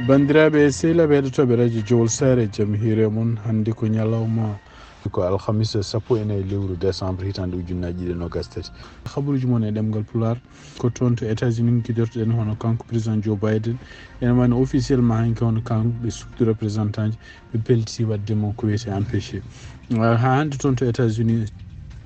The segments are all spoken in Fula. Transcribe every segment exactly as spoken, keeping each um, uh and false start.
Banndiraaɓe e sehilaaɓe heɗotooɓe radio Jowol Saare, jam hiire mon. Hannde ko ñalawma, ko alhamisa sappo e nayi lewru décembre hitaande ujunnaaji ɗiɗi e noogas tati. Habaruuji mon e ɗemngal Pulaar, ko toon to États-Unis gidortoɗen hono kanko président Joe Biden. Ene wayno officiellement hanki hono kanko ɓe suudu représentant ji ɓe pellitii waɗde mo ko wiyetee empêché. Ah, haa hannde toon to États-Unis,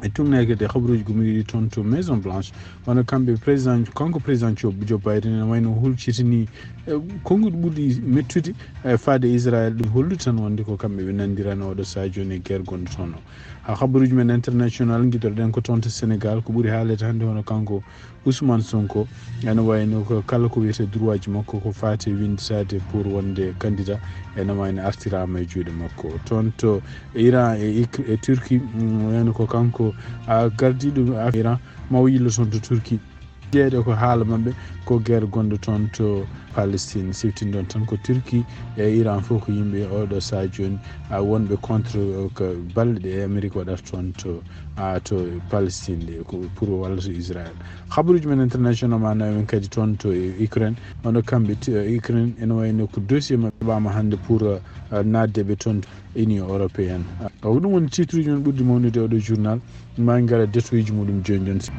e tugnaaki kadi habaruuji gomɗiiɗi toon to Maison Blanche, wano kamɓe président, kanko président Joe, Joe Biden ene wayno hulcitini, eh, konnguɗi ɓurɗi mettude, eh, faade Israël, ɗum hollude tan wonde ko kamɓe ɓe nanndirani oɗo sahaa jooni e guerre gonɗo toon o. Haa habaruuji men international, ngidoɗen ko toon to Sénégal, ko ɓuri haalede hannde hono kanko Ousmane Sonko, ene wayno ko kala ko wiyetee droit ji makko ko faati e winnditaade pour wonde candidat, ene wayno artiraama e juuɗe makko. Toon to Iran e Ik-, e Turquie, mm, wayno ko kanko, a, gardiiɗo Af-, Iran, maw yillo toon to Turquie. Jeeɗe ko haala maɓɓe ko guerre gonɗo toon to Palestine. Siftinɗon tan ko Turquie e Iran fof ko yimɓe oɗo sahaa jooni, a, wonɓe contre, eh, ko balle ɗe Amérique waɗata toon to, a, to Palestine ɗe, ko pour wallata Israël. Habaruuji men international ma nawi men kadi toon to Ukraine. Hono kamɓe ti-, Ukraine ene wayno ko dossier maɓɓe ɓama hannde pour, eh, naatde ɓe toon to Union Européenne. Ko ɗum woni titre uji men ɓurɗi mawnude oɗo journal. Ma en ngara détail uji muɗum jooni jooni.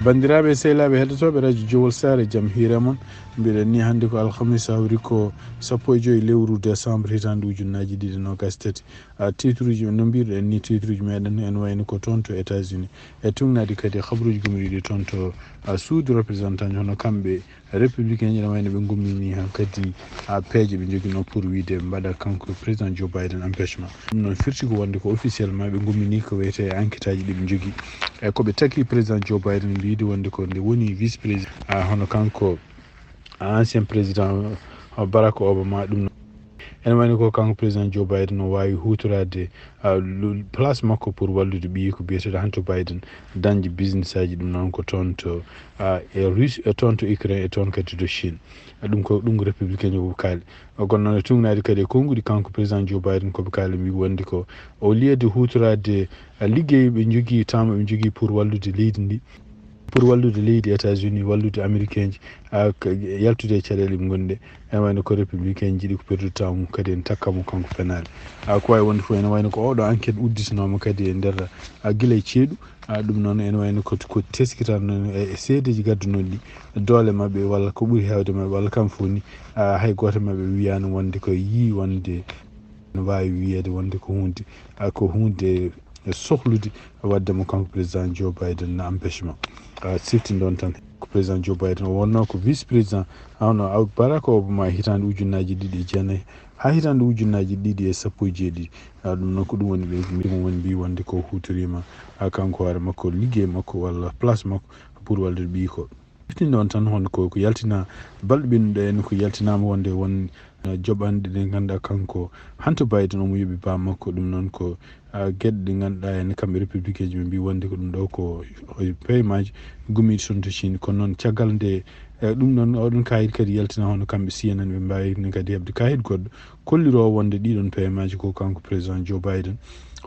Banndiraaɓe e sehilaaɓe heɗotooɓe radio Jowol Saare, jam hiire mon. Mbiɗen ni hannde ko alhamisa, hawri ko sappo e joyi lewru décembre hitaande ujunnaaji ɗiɗi e noogas tati. A, titre uji no mbirɗen ni, titre uji meɗen en wayno ko toon to États-Unis. E tugnaade kadi habaruuji gomɗiiɗi toon to, a, suudu représentant hono kamɓe républicain ene wayno ɓe gummini han kadi, a, peeje ɓe njogino pour wiide mbaɗa kanko président Joe Biden empêchement. Ɗum noon firti ko wonde ko officiellement ɓe gummini ko wiyetee enquête aji ɗi ɓe njogii. E ko ɓe taki président Joe Biden mbiyde wonde ko nde woni vice président, a, hono kanko ancien président, uh, Barack Obama, ɗum ene wayno ko kanko président Joe Biden o waawi huutoraade, uh, lu-, place makko pour wallude ɓiyi ko biyeteeɗo Hunter Biden dañde business aji ɗum noon ko toon to, uh, e Russie, e toon to Ukraine, e toon kadi to Chine. Uh, ɗum ko, ɗum ko républicain o kaali. Uh, kono noon e tugnaade kadi e konnguɗi kanko président Joe Biden ko ɓe kaali mbi wonde ko au lieu de huutoraade, uh, liggey ɓe njogii, tama ɓe njogii pour wallude leydi ndi, pour wallude leydi États-Unis, wallude Américain ji, a, k-, yaltude e caɗeele ɗe ɓe ngoni ɗe. Ene wayno ko républicain jiɗi ko perdude temps mum, kadi en takka mo kanko penaale. A, ko wawi wonde fof ene wayno ko oɗo enquête udditanooma kadi e nder, a, gila e ceeɗu. A, ɗum noon ene wayno ko, ko teskital noon e, e seedeji gaddunoɗi ɗi, doole maɓɓe walla ko ɓuri heewde maɓɓe walla kam fof ni, a, hay gooto maɓɓe wiyaano wonde ko yii wonde no waawi wiyeede wonde ko hunde, a, ko hunde e sohlude waɗde mo kanko président Joe Biden na empêchement. A, sifti ɗon tan ko président Joe Biden o wonno ko vice président, a, hono, a, Barack Obama e hitaande ujunnaaji ɗiɗi e jeenayi haa hitaande ujunnaaji ɗiɗi e sappo e jeeɗiɗi. A, ɗum noon ko ɗum woni ɓe mbi mo woni mbi wonde ko huutoriima, a, kanko hoore makko liggey makko walla place makko pour wallude ɓiyi ko. Ɗum ɗon tan hono ko, ko yaltina balɗe ɓennuɗe en ko yaltinaama wonde won, eh, joɓanɗe ɗe ngannduɗaa kanko Hunter Biden omo yoɓi baa makko. Ɗum noon ko, ah, geɗe ɗe ngannduɗaa en kamɓe républicain ji ɓe mbi wonde ko ɗum ɗo ko, eh, paiement ji gummiiɗi toon to Chine. Kono noon caggal nde, eh, ɗum ɗon oɗon kaayit kadi yaltina hono kamɓe C N N ɓe mbaawi kadi heɓde kaayit goɗɗo kolliroowo wonde ɗiɗon paiement ji ko kanko président Joe Biden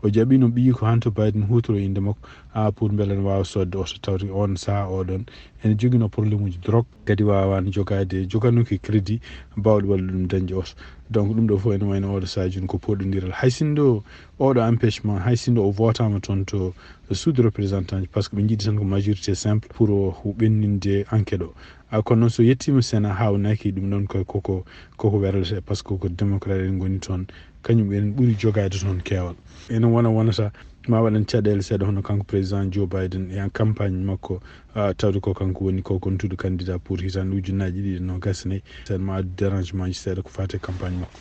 o jaɓino ɓiyi ko Hunter Biden huutoro innde makko, ah, pour mbele ne waawa soodde oto tawde on sahaa oɗon ene jogino problème uji drogue, kadi waawaano jogaade, joganooki crédit baawɗo wallude ɗum dañde oto. Donc, ɗum ɗo fof ene wayno oɗo sahaa jooni ko poɗondiral. Hay sinno oɗo empêchement, hay sinno o votaama toon to suudu représentant ji, par ce que ɓe njiɗi tan ko majorité simple pour o ɓenninde enquête o. A, kono noon so yettiima Sénat haawnaaki ɗum ɗon ko, koko, koko werlete, par ce que ko démocrate en ngoni toon, kañum en ɓuri jogaade toon keewal. Ene wona wonata ma waɗan caɗeele seeɗa hono kanko président Joe Biden e campagne makko, ah, tawde ko kanko woni ko kontuɗo candidat pour hitaande ujunnaaji ɗiɗi e noogas e nayi. Seeɗa ma addu dérangement ji seeɗa ko faati e campagne makko.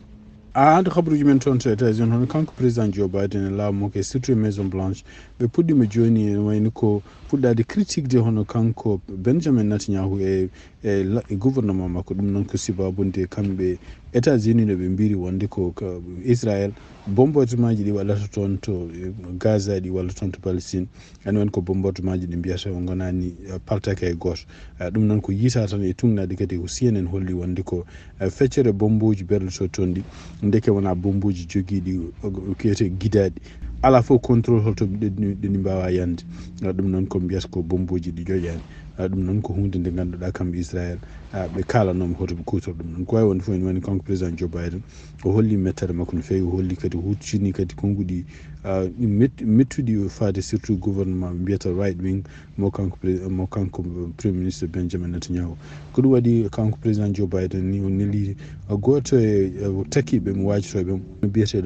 A, hannde habaruuji men toon to États-Unis, hono kanko président Joe Biden e laamu makko e surtout e Maison Blanche, ɓe puɗɗiima jooni ene wayni ko fuɗɗaade critique de hono kanko Benjamin Netanyahu e e la- e gouvernement makko. Ɗum noon ko sibabunde kamɓe États-Unis no ɓe mbiri wonde ko ka Israël, bombardement ji ɗi waɗata toon to, eh, Gaza, ɗi walla toon to Palestine, ene woni ko bombardement ji ɗi mbiyata o ngonani, eh, paltake e gooto. Eh, ɗum noon ko yiita tan e tugnaade kadi ko C N N holli wonde ko, eh, feccere bomboji berloto toon ɗi, ndeke wona bomboji jogiiɗi, eh, kiyete gidaɗi. Ala fof contrôle holto ɗe, ɗe, ɗe mbawa yande. Eh, ɗum noon ko mbiyata ko bomboji ɗi ƴoƴani. Ah, ɗum noon ko huunde nde ngannduɗaa kamɓe Israël, ah, ɓe kaalanooma hoto ɓe kuutor ɗum noon. Ko wawi wonde fof ene wayno kanko président Joe Biden, o holli mettere makko no feewi, o holli kadi, o huccini kadi konnguɗi, ah, met-, mettuɗi faade surtout gouvernement ɓe mbiyata right wing mo kanko pré-, mo kanko premier ministre Benjamin Netanyahu. Ko ɗum waɗi kanko président Joe Biden ni o neli, ah, gooto e, eh, takiɓe mo waajotooɓe mo biyeteeɗo,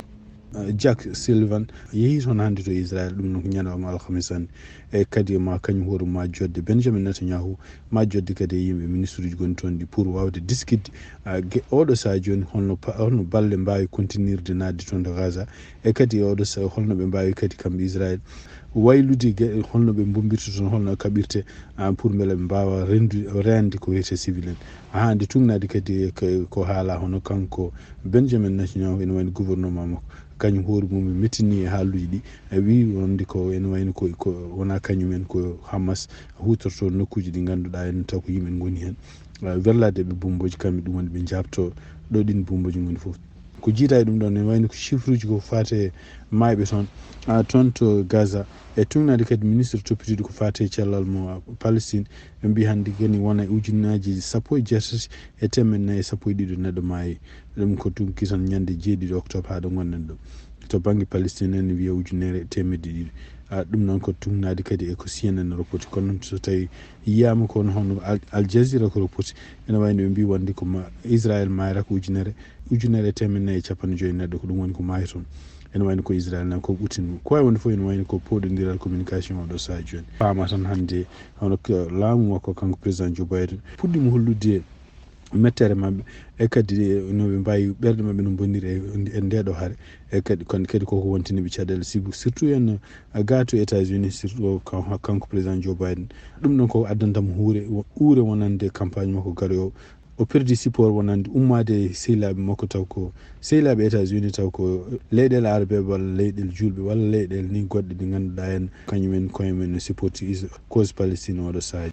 eh, Jack Sullivan yehi toon hannde to Israël, ɗum noon ko ñande o ma alhamis hannde. E kadi ma kañum hoore ma jodde Benjamin Netanyahu, ma jodde kadi e yimɓe ministre uji gonɗi toon ɗi pour wawde diskidde, ah, ge-, oɗo saha jooni holno pa-, holno balle mbawi continuirde nadde toon to Gaza, e kadi e oɗo saha holno ɓe mbawi kadi kamɓe Israël waylude ge-, holno ɓe mbombirta toon, holno kaɓirte, ah, pour mbele ɓe mbawa rendu-, rende ko wiyete civil en. Haa nde tugnade kadi ko, ko haala hono kanko Benjamin Netanyahu ene wayno gouvernement makko. Kañum hoore mum mettini e haalluuji ɗi, e wi wonde ko ene wayno ko, ko wona kañum en, ko Hamas huutorto nokkuuji ɗi ngannduɗaa en taw ko yimɓe ngoni heen. Eh, werlaade ɓe bomboji kamɓe ɗum woni ɓe jaabto ɗo ɗin bomboji ngoni fof. Ko jiita e ɗum ɗon ene wayno ko chiffre uji ko faate maayɓe toon, ah, toon to Gaza. E tugnaade kadi ministre toppitiiɗo ko faate cellal mo Palestine, ɓe mbi hannde kadi wona e ujunnaaji sappo e jeetati e teemeɗɗe nayi e sappo e ɗiɗo neɗɗo maayi. Ɗum ko tunki tan ñande jeeɗiɗi octobre haa ɗo ngonɗen ɗo. To bannge Palestine en wiya ujunere e teemedde ɗiɗi. Ah, ɗum noon ko tugnaade kadi e ko C N N reporti. Kono noon so tawi yiyaama ko hono Al, Al Jazeera ko reporti. Ene wayno ɓe mbi wonde ko ma, Israël maayra ko ujunere, ujunere e teemeɗɗe nayi e capanɗe joyi neɗɗo, ko ɗum woni ko maayi toon. Ene wayno ko Israël nan ko ɓuttini ɗum. Ko wawi wonde fof ene wayno ko pooɗodiral communication oɗo saha jooni. Faama tan hannde hono ko laamu makko kanko président Joe Biden puɗɗiima hollude mettere maɓɓe, e kadi no ɓe mbawi ɓerɗe maɓɓe no bonniri e, e ndeɗo hare. E kadi, kon-, kadi koko wontini ɓe caɗeele sibu, surtout en, a, gato États-Unis, surtout o kan-, kanko président Joe Biden. Ɗum ɗon ko addanta mo huure, uure wonande campagne makko garowo. O perdi support wonande ummade e sehilaɓe makko taw ko sehilaɓe États-Unis taw ko leyɗele arabe walla leyɗele julɓe walla leyɗele ni goɗɗe ɗe ngannduɗaa en kañum en koye men no supporti is-, cause Palestine oɗo saha.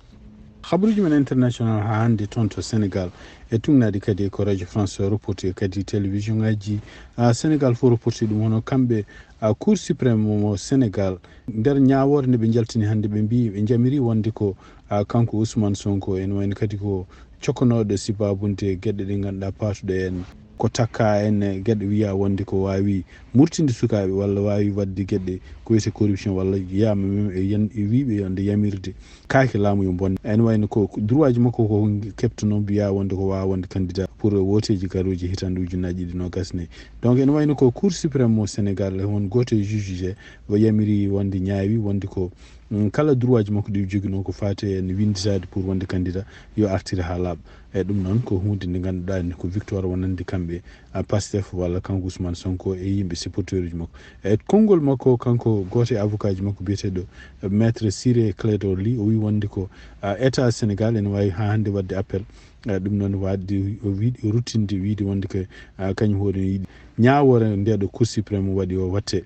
Habaruuji men international haa hannde toon to Sénégal, e tugnaade kadi ko Radio France reporti e kadi télévision ngaji, ah, Sénégal fof reporti ɗum, hono kamɓe, ah, Cour suprême mo Sénégal, nder ñaawoore nde ɓe njaltini hannde, ɓe mbi ɓe njamiri wonde ko, ah, kanko Ousmane Sonko, ene wayno kadi ko cokkanooɗo sibabunde geɗe ɗe ngannduɗaa paatuɗe en, ko takka en e geɗe wiya wonde ko waawi murtinde sukaaɓe walla waawi waɗde geɗe ko wiyetee corruption walla yiyama même e yan-, e wiiɓe wonde yamirde kaake laamu yo bonne. Ene wayno ko droit ji makko ko keptono mbiya wonde ko wawa wonde candidat pour wooteji garooji hitande ujunnaji ɗiɗi nogas nayi. Donc ene wayno ko Cour suprême mo Sénégal, won gooto e juge je o yamiri wonde ñaawi wonde ko, mm, kala droit ji makko ɗi jogino ko faate e winditade pour wonde candidat yo artire haa laaɓa. E ɗum noon ko huunde nde ngannduɗaa ni ko victoire wonande kamɓe, a, Pastef walla kanko Ousmane Sonko e yimɓe supporteruji makko. E konngol makko kanko gooto e avocat ji makko biyeteeɗo, eh, Maître Ciré Clédor Ly, o wi wonde ko, a, État Sénégal ene waawi haa hannde waɗde appel. Eh, ɗum noon waɗde o wiɗi, o ruttinde wiide wonde ko, a, kañum hoore ne yiɗi ñaawoore nde ɗo Cour suprême waɗi o watte.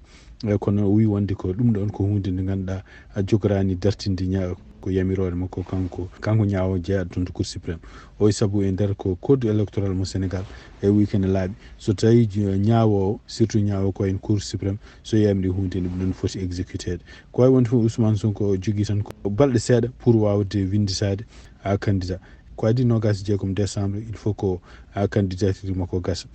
Eh, kono o wi wonde ko ɗum ɗon ko huunde nde ngannduɗaa a jogorani dartinde ña-, ko yamiroore makko kanko, kanko ñaawo jeyaɗo toon to Cour suprême. O wi sabu e nder ko code électoral mo Sénégal, e wi kene laaɓi. So tawi ji-, ñaawo o, surtout ñaawo ko en Cour suprême, so yamiri huunde ɗum ɗon foti exécuteede. Ko wawi wonde fof Ousmane Sonko o jogii tan ko balɗe seeɗa pour wawde winnditaade a candidat. Ko adii nogas e jeegom décembre, il faut ko, a, candidature makko gasa.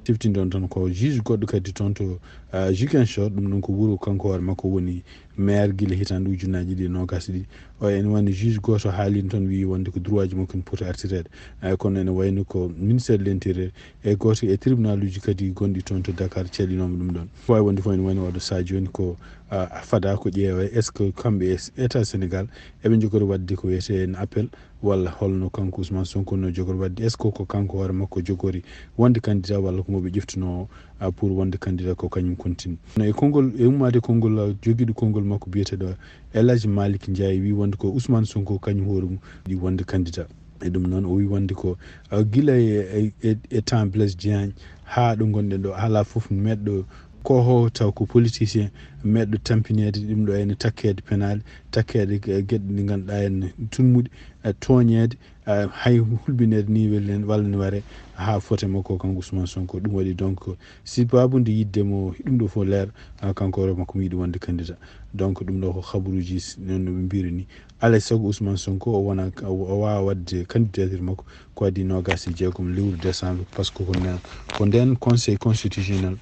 Siftinde on tan ko juge goɗɗo kadi toon to, a, Ziguinchor, ɗum noon ko wuro kanko hoore makko woni maire gila hitande ujunnaji ɗiɗi e nogas e ɗiɗi. O ene wayno juge goto haalino toon wi wonde ko droit ji makko ne poti artirede. A, kono ene wayno ko ministère de l'intérieur e goto e tribunal uji kadi gonɗi toon to Dakar caɗinoma ɗum ɗon. Ko wawi wonde fof ene wayno oɗo saha joni ko, a, fada ko ƴeewa est-ce que kamɓe e État Sénégal eɓe jogori wadde ko wiyete en appel walla holno kanko Ousmane Sonko no jogori wadde? Est-ce que ko kanko hoore makko jogori wonde candidat walla ko mo ɓe ƴeftuno, a, pour wonde candidat ko kañum continue? No e konngol, e ummaade konngol, a, jogiiɗo konngol makko biyeteeɗo El Hadji Malick Ndiaye wi wonde ko Ousmane Sonko kañum hoore mum ɗi wonde candidat. E ɗum noon, o wi wonde ko, ah, gila e, e, e, e temps Blaise Diagne haa ɗo ngonɗen ɗo, alaa fof meɗɗo ko ho taw ko politicien meɗɗo tampineede ɗum ɗo, ene takkeede penaale, takkeede ge-, geɗe ɗe ngannduɗaa en tummuɗe, eh, tooñeede, eh, hay hulɓineede ni weli en walla ne ware haa fote makko kanko Ousmane Sonko. Ɗum waɗi donc, si babude yidde mo ɗum ɗo fof leer, ah, kanko hoore makko mo yiɗi wonde candidat. Donc ɗum ɗo ko habaruuji s-, noon no ɓe mbiri ni. Alaa e sago Ousmane Sonko o wona, o waawa waɗde candidature makko ko adii noogaas e jeegom lewru décembre, par ce que ko nden, ko nden Conseil constitutionnel,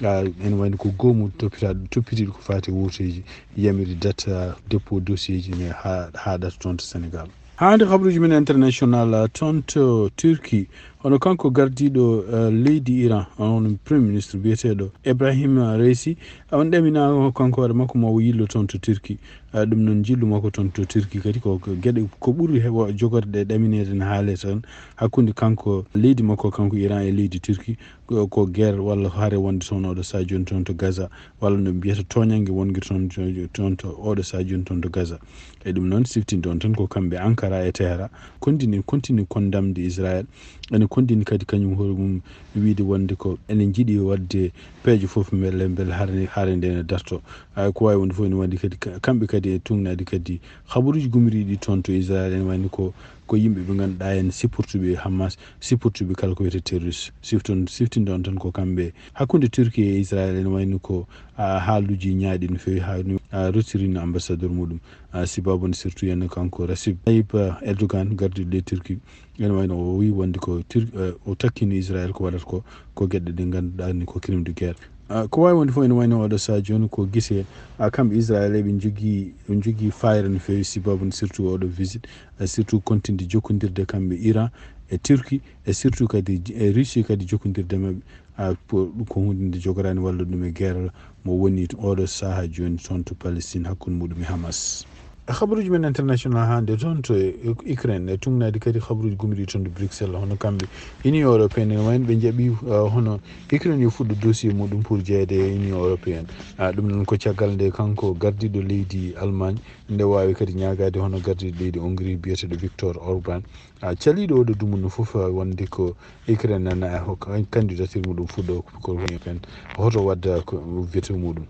ah, ene wayno ko goomu toppitaaɗo, toppitiiɗo ko faati e wooteeji yamirde date, ah, dépôt dossier ji ne haa, haa date toon to Sénégal. Haa hannde habaruuji men international, ah, toon to Turquie, hono kanko gardiiɗo, ah, leydi Iran, on premier ministre biyeteeɗo Ebrahim Raisi, on ɗaminaa kanko hoore makko mo o yillo toon to Turquie. Ah, ɗum noon njillu makko toon to Turquie kadi ko, ko geɗe ko ɓuri he-, wo-, jogorde ɗamineede ne haalee toon hakkunde kanko, leydi makko kanko Iran e leydi Turquie, ko, ko guerre walla hare wonde toon oɗo sahaa jooni toon to Gaza, walla no mbiyata tooñannge wonde toon, toon to oɗo sahaa jooni toon to Gaza. E ɗum noon siftinde on tan ko kamɓe Ankara e Tehran kondini, kontini kon ndamde Israël, ene kondini kadi kañum hoore mum wiide wonde ko ene njiɗi waɗde peeje fof mbele, mbele hare, hare nde ne darto. Ah, ko waawi wonde fof ene waɗi kadi ka-, kamɓe kadi e tuugnaade kadi habaruuji gumriiɗi toon to Israël ene wayno ko, ko yimɓe ɓe ngannduɗaa en sipportuɓe Hamas, sipportuɓe kala ko wiyetee terroriste. Sifton-, siftinde on tan ko kamɓe hakkunde Turquie e Israël ene wayno ko, ah, haaluuji ñaaɗi no feewi haa no, ah, retirini ambassadeur muɗum. Ah, sibabu ne surtout ene kanko Recep Tayyip, ah, Erdogan gardiiɗo leydi Turquie. Ene wayno o wi wonde ko Tur-, eh, o takkini Israël ko waɗata ko, ko geɗe ɗe ngannduɗaa ni ko crime de guerre. Ah, ko waawi wonde fof ene wayno oɗo sahaa jooni ko gise, ah, kamɓe Israël eɓe njogii, ɓe njogii fayre no feewi sibabu ne surtout oɗo visite, ah, surtout kontinde jokkondirde kamɓe Iran e Turquie e surtout kadi e Russie kadi jokkondirde maɓɓe, ah, pour ɗum ko huunde nde jogoraani wallude ɗum e guerre mo woni oɗo sahaa jooni toon to Palestine hakkunde muɗum e Hamas. E habaruuji men international hannde toon to e Ukraine, e tuugnaade kadi habaruuji gumriiɗi toon to Bruxelles, hono kamɓe Union Européenne ene wayno ɓe njaɓi, uh, hono Ukraine yo fuɗɗo dossier muɗum pour jeyeede e Union Européenne. Ah, ɗum noon ko caggal nde kanko gardiiɗo leydi Allemagne, nde waawi kadi ñaagaade hono gardiiɗo leydi Hongrie biyeteeɗo Viktor Orban. Ah, caliiɗo oɗo dumunna fof, ah, wonde ko Ukraine nana, ah, ko candidature muɗum fuɗɗo ko, ko European. Hoto wadda ko veto muɗum.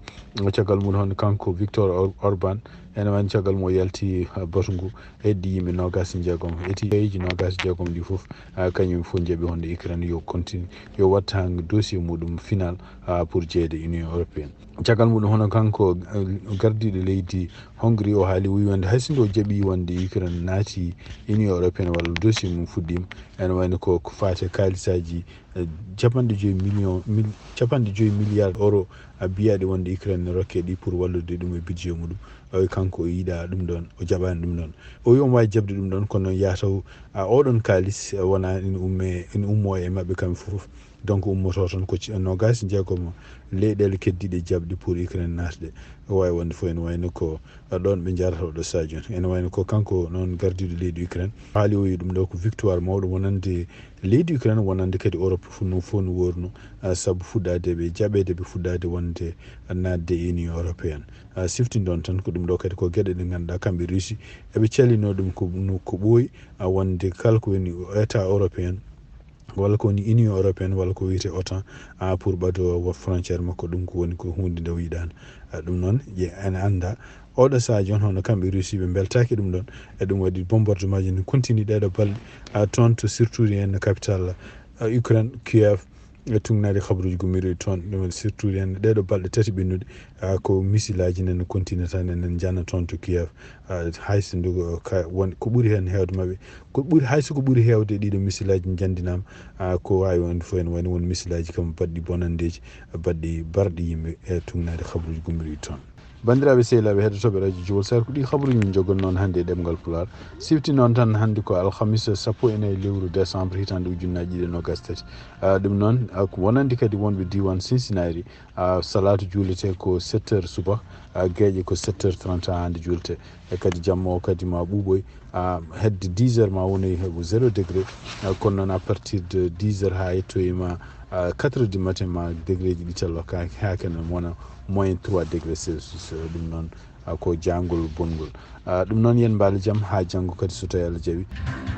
Caggal mum hono kanko Viktor Or-, Orban, ene wayno caggal mum o yalti, ah, batu ngu, heddi yimɓe noogaas e jeegom, eti yeeji noogaas e jeegom ɗi fof, ah, kañum fof njaɓi wonde Ukraine yo continue, yo watta dossier muɗum final, ah, pour jeyeede Union Européenne. Caggal muɗum hono kanko, eh, gardiiɗo leydi Hongrie o haali, o wi wonde hay sinno o jaɓi wonde Ukraine naati Union Européenne walla dossier mum fuɗɗiima, ene wayno ko, ko faati e kaalisaaji, eh, capanɗe joyi million, mil-, capanɗe joyi milliard euro a biyaaɗi wonde Ukraine ne rokke ɗi pour wallude ɗum e budget muɗum. O wi kanko o yiɗaa ɗum ɗoon, o jaɓaani ɗum ɗoon. O wi omo waawi jaɓde ɗum ɗoon, kono noon yataw, a, oɗon kaalis, eh, wona ene umme, ene ummo e maɓɓe kamɓe fof. Donc ummoto toon ko ci-, noogaas e jeegom leyɗeele keddiiɗe jaɓde pour Ukraine naatde. O waawi wonde fof ene wayno ko, ah, ɗoon ɓe njarata oɗo sahaa jooni. Ene wayno ko kanko noon gardiiɗo leydi Ukraine. Haali o wi ɗum ɗo ko victoire mawɗo wonande leydi Ukraine, wonande kadi Europe fof no, fof no worno, ah, sabu fuɗɗaade ɓe jaɓeede, ɓe fuɗɗaade wonde naatde e Union Européenne. Ah, siftinde on tan ko ɗum ɗo kadi ko geɗe ɗe ngannduɗaa kamɓe Russie eɓe calino ɗum ko, no, ko ɓooyi, ah, wonde kala ko woni État européen walla ko woni Union Européenne, walla ko wiyetee otan, ah, pour ɓado wa frontière makko, ɗum ko woni ko huunde nde o yiɗaano. Ah, ɗum noon, ƴe-, ene annda, oɗo sahaa jooni hono kamɓe Russie ɓe mbeltaaki ɗum ɗoon. E ɗum waɗi bombardement ji ne continue ɗeeɗo balɗe, ah, toon to surtout en capitale, ah, Ukraine, Kiev, e tuugnaade habaruuji gummiiɗi toon. Ɗum waɗi surtout en ɗeeɗo balɗe tati ɓennuɗe, ah, ko misilaaji nana continue tan enen njana toon to Kiev. Ah, hay so ndu ko ka-, won ko ɓuri heen heewde maɓɓe, ko ɓuri, hay so ko ɓuri heewde ɗiɗo misilaaji njanndinaama, ah, ko waawi wonde fof ene wayno won misilaaji kam baɗɗi bonanndeeji, baɗɗi barɗi yimɓe e tuugnaade habaruuji gummiiɗi toon. Banndiraaɓe sehilaaɓe heɗotooɓe Radio Jowol Sare, ko ɗi habaruuji min njoganii on hannde e ɗemngal Pulaar. Sifti noon tan hannde ko alhamisa sappo e nayi lewru décembre hitaande ujunnaaji ɗiɗi e noogaas tati. Ah, ɗum noon, ah, ko wonande kadi wonɓe diiwaan Cincinnati, ah, salaatu juuletee ko sept heures subaka, ah, geeƴe ko sept heures trente haa hannde juuletee. E kadi jamma o kadi ma ɓuuɓoy, ah, hedde dix heures ma wonay ko zéro degré, ah, kono noon à partir de dix heures haa yettoyii ma, ah, quatre heures du matin ma degré ji ɗi callo ka, haa kene wona moins trois degrés Celsius. Ɗum noon, ah, ko jaangol bonngol. Ah, ɗum noon yen mbaalo jam haa janngo kadi so tawii Allah jaɓii.